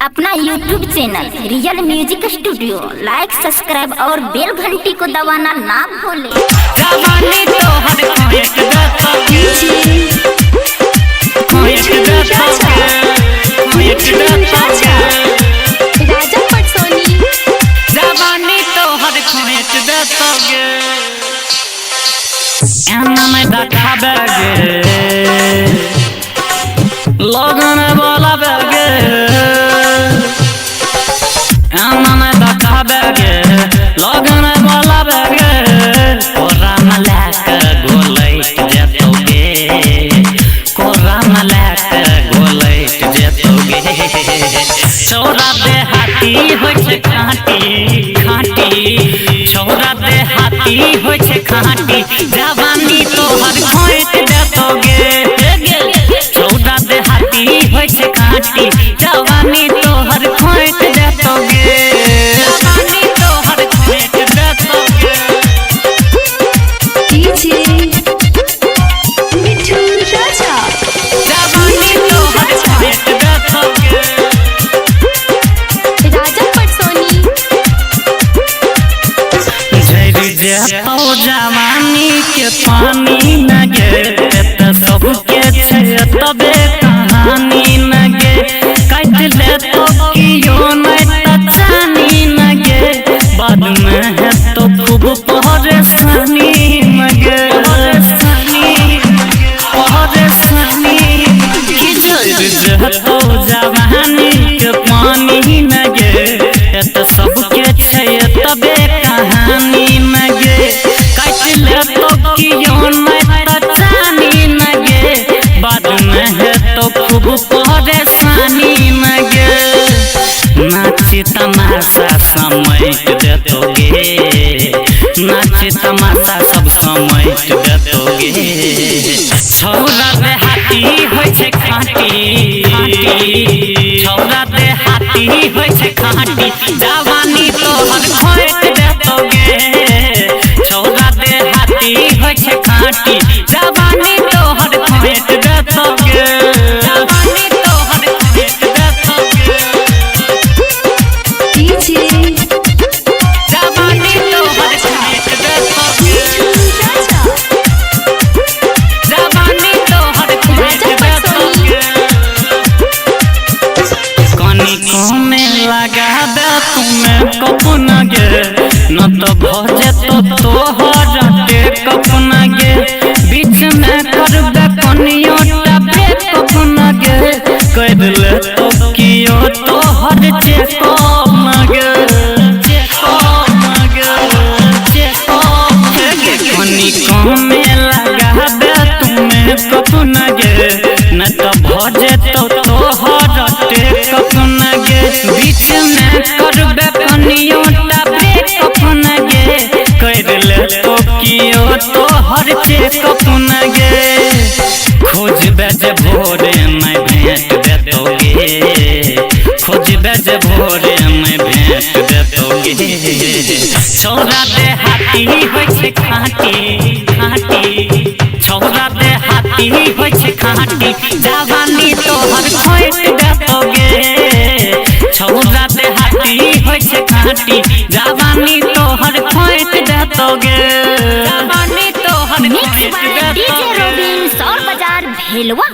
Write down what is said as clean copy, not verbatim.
अपना YouTube channel real music studio like subscribe और बेल घंटी को दबाना ना भूलें। जवानी तोहर खोट देतोगे, खोट देतोगे, खोट देतोगे। राजा पटसोनी। जवानी तोहर खोट देतोगे, एना में देखाबेगे, लगन बोलाबेगे, एना में देखाबेगे, लगन बोलाबेगे, कोरा में लैके गोलैट जेतोगे, कोरा में लैके गोलैट जेतोगे। छौरा देहाती होइ छै खाँटी खाँटी, छौरा देहाती होइ छै खाँटी, जवानी तोहर खोट देतोगे। छौरा देहाती होइ छै खाँटी, जवानी तोहर खोट देतोगे, जवानी तोहर खोट देतोगे। डीजे मिठू राजा। जवानी तोहर खोट देतोगे। राजा पटसोनी। झरि जेतौ जवानी के पानी न गे, त सबके छै तबे कहानी न गे, काटि लेतौ कियो नहि त चानी न गे, बाद में हेतौ खूब परेशानी न गे, परेशानी परेशानी। झरि जेतौ जवानी के पानी न गे, त सबके छै तबे कहानी न गे, काटि लेतौ कियो नहि त चानी न गे, बाद में हेतौ खूब परेशानी न गे। नाची तमाशा समेट देतोगे, नाची तमाशा सब समेट देतोगे। छौरा देहाती होइ छै खाँटी खाँटी, छौरा देहाती होइ छै खाँटी, जवानी तोहर खोट देतोगे। छौरा देहाती होइ छै खाँटी, जवानी तोहर खोट देतोगे, जवानी तोहर खोट देतोगे। डीजे जवानी तोहर खोट देतोगे, मिठू राजा। जवानी तोहर खोट देतोगे। कनिको में लगा दे तुम्हें कप न गे, न तो भऽ जेतौ तोहर टेकअप न गे, बीच में करबे कनियो टा ब्रेकअप न गे, करि लेतौ कियो तोहर चेकअप न गे, चेकअप न गे, चेकअप गे। कनिको में लगा दे तुम्हें कप न गे, न तो भऽ जेतौ तोहर टेकअप न गे, बीच में करबे कनियो टा ब्रेकअप न गे, करि लेतौ कियो तोहर चेकअप न गे। खोजबे जे भोरे में भेंट देतोगे, खोजबे जे भोरे में भेंट देतोगे। छौरा देहाती होइ छै खाँटी खाँटी, छौरा देहाती होइ छै खाँटी, जवानी तोहर खोट देतोगे। छौरा देहाती होइ छै खाँटी, जवानी तोहर खोट देतोगे, जवानी तोहर मिक्स खोट बाय डीजे देतोगे। रोबिन सौर बाजार भेलवा।